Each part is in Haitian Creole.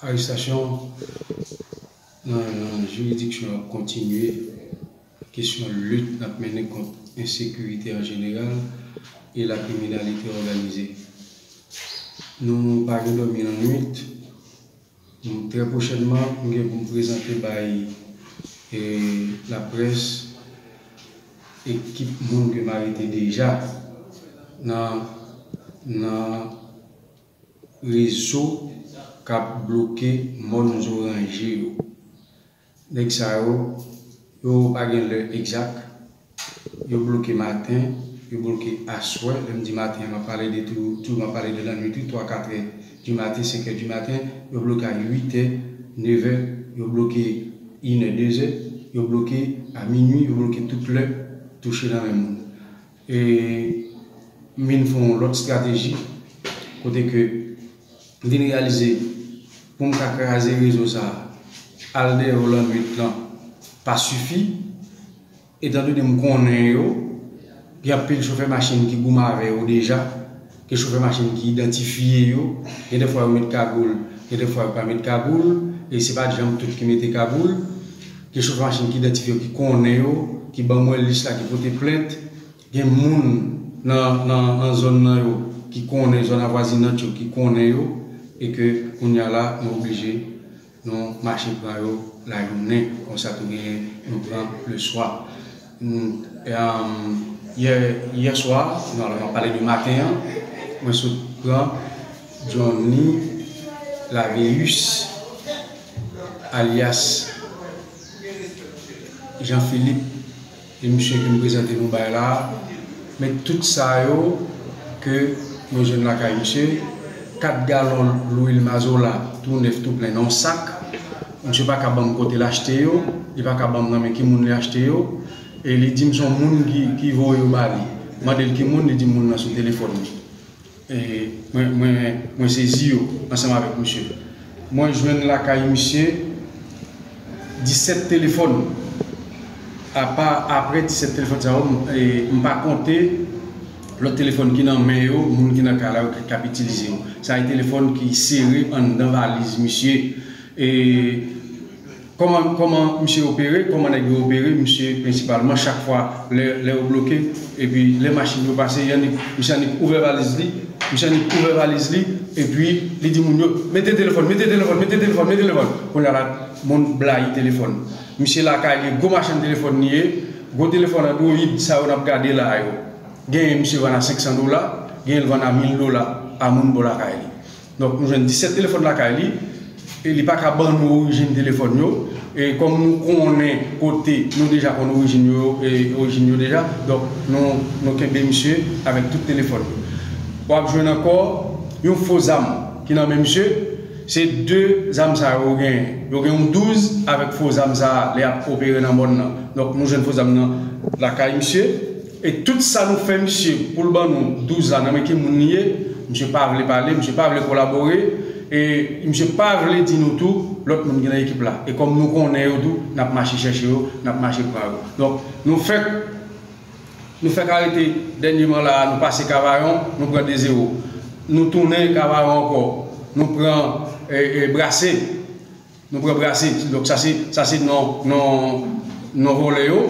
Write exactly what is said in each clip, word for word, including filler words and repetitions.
Arestasyon nan jiridiksyon ap kontinye. Kesyon lit n ap mennen kont ensekirite an jeneral e lakriminalite òganize. Nou pa gen dòmi nan nwit. Nou, trè pwochènman, m gen pou m prezante bay, e, laprès ekip moun ke m arete deja nan, nan rezo k ap bloke mòn Zoranje yo. Nèg sa yo, yo pa gen lè egzak. Yo bloke maten, yo bloke aswè. Lè m di maten, m ap pale de tou, tou, m ap pale de lannwit, wi, twa, katrè di maten, senkè di maten. Yo bloke a uitè, nevè, yo bloke inè, dezè, yo bloke a minui, yo bloke tout lè touche nan men moun. E m vin fè yon lòt estrateji, kote ke m vin reyalize pou m ka kraze rezo sa a, al dèyè yo lannwit lan pa sifi, etandone m konnen yo, gen anpil chofè machin ki goumen avè yo deja, gen chofè machin ki idantifye yo, gen dèfwa yo met kagoul, gen dèfwa yo pa met kagoul, e se pa janm tout ki mete kagoul, gen chofè machin ki idantifye yo, ki konnen yo, ki ban mwen lis la, ki pote plent, gen moun nan, nan, nan zòn nan yo ki konnen, zòn avwazinant yo ki konnen yo, e ke kounye a la, nou oblije, nou mache pran yo lajounen, konsa tou genyen nou pran leswa. N-, e, yè, yè swa, non, alò, m ap pale de maten an, mwen sot pran Johnny Laveus, alyas Jean Philippe, e misye ke m prezante nou bay la a, men tout sa yo ke nou jwenn lakay misye, kat galon lwil mazola tou nèf tou plen nan yon sak, misye pa ka ban m kote l achte yo, li pa ka ban m nan men ki moun li achte yo, e li di m se yon moun ki, ki voye yo ba li. M mande l ki moun, li di m moun nan sou telefòn li. E mwen, mwen, mwen sezi yo ansanm avèk misye. Mwen jwenn lakay misye disèt telefòn. Apa, apre disèt telefòn sa yo, m, e, m pa konte lòt telefòn ki nan men yo, moun ki nan kay la yo k ap itilize yo. Sa e telefòn ki sere anndan valiz misye. E Kòman, kòman misye opere, kòman nèg yo opere, misye prensipalman chak fwa lè, lè yo bloke, epi lè machin yo pase, y annik, misye annik ouvè valiz li, misye annik ouvè valiz li, epi li di moun yo, mete telefòn, mete telefòn, mete telefòn, mete telefòn. Kounye a la, moun blayi telefòn. Misye lakay li, gwo machann telefòn li ye, gwo telefòn Android sa yo n ap gade la yo. Genyen misye vann a senk san dola, genyen l vann a mil dola a moun bò lakay li. Donk, nou jwenn disèt telefòn lakay li, e li pa ka ban nou orijin telefòn yo, e kòm nou konnen kote, nou deja konn orijin yo, e orijin yo deja, donk, nou, nou kenbe misye avèk tout telefòn yo. W ap jwenn ankò yon fo zam ki nan men misye, se de zam sa yo genyen. Yo gen yon douz avèk fo zam sa a, lè y ap opere nan mòn nan. Donk, nou jwenn fo zam nan lakay misye. E tout sa nou fè misye pou l ban nou douz la nan men ki moun li ye, misye pa vle pale, misye pa vle kolabore, e misye pa vle di nou tou lòt moun ki nan ekip la. E kòm nou konnen yo tou, n ap mache chèche yo, n ap mache pran yo. Donk, nou fèk, nou fèk arete dènyeman la a, nou pase Kavayon, nou pran de zewo. Nou tounen Kavayon ankò, nou pran, e, e, Brase. Nou pran Brase. Donk, sa se, sa se non, non, non vòlè yo,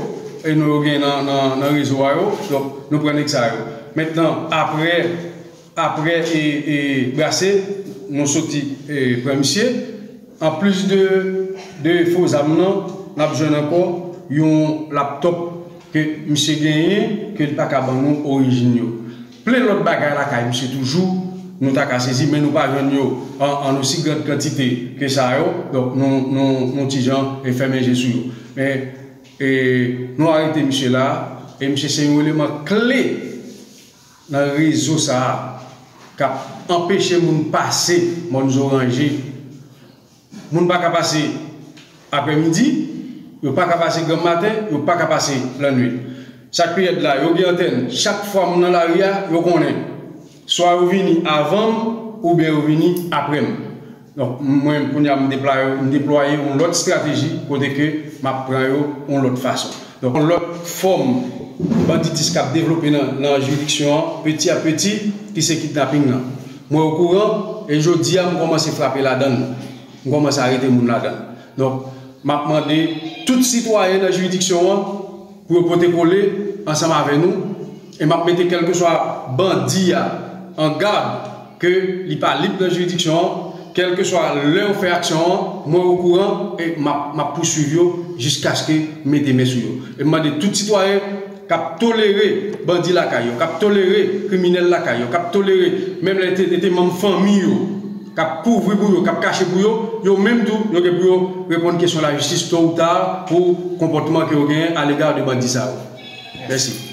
e non yo gen nan, nan, nan rezo a yo. Donk, nou pran nèg sa yo. Mentnan, apre, apre, e, e, Brase, nou soti, e, pran misye. Anplis de, de fo zam nan, n ap jwenn ankò yon laptòp ke misye genyen, ke li pa ka ban nou orijin yo. Plen lòt bagay lakay misye toujou, nou ta ka sezi, men nou pa jwenn yo an, an osi grand kantite ke sa yo. Donk, nou, nou, nou ti jan, e, fèmen je sou yo. Men, e, nou arete misye la, e misye se yon eleman kle nan rezo sa a k ap anpeche moun pase mòn Zoranje. Moun pa ka pase aprèmidi, yo pa ka pase granmmaten, yo pa ka pase lannwit. Sa k pi rèd la, yo gen antèn. Chak fwa m nan lari a, yo konnen. Swa yo vini avan m, oubyen yo vini apre m. Donk, mwen, kounye a, m deplwaye, m deplwaye yon lòt estrateji kote ke m ap pran yo yon lòt fason. Donk, yon lòt fòm banditis k ap devlope nan, nan jiridiksyon an, peti a peti, ki se kidnaping nan. Mwen okouran, e jodi a, m kòmanse frape ladan l. M kòmanse arete moun ladan. Donk, m ap mande tout sitwayen nan jiridiksyon an pou yo pote kole ansanm avè nou, e m ap mete kèlkeswa bandi a an gad ke li pa lib nan jiridiksyon an, kèlkeswa lè yo fè aksyon an, mwen okouran e m ap, m ap pouswiv yo jiskaske m mete men sou yo. E m mande tout sitwayen k ap tolere bandi lakay yo, k ap tolere kriminèl lakay yo, k ap tolere menm lè te, te, te manm fanmi yo, k ap kouvri pou yo, k ap kache pou yo, yo menm tou, yo gen pou yo reponn kesyon lajistis to ou ta pou konpòtman ke yo genyen alega de bandi sa yo. Mèsi.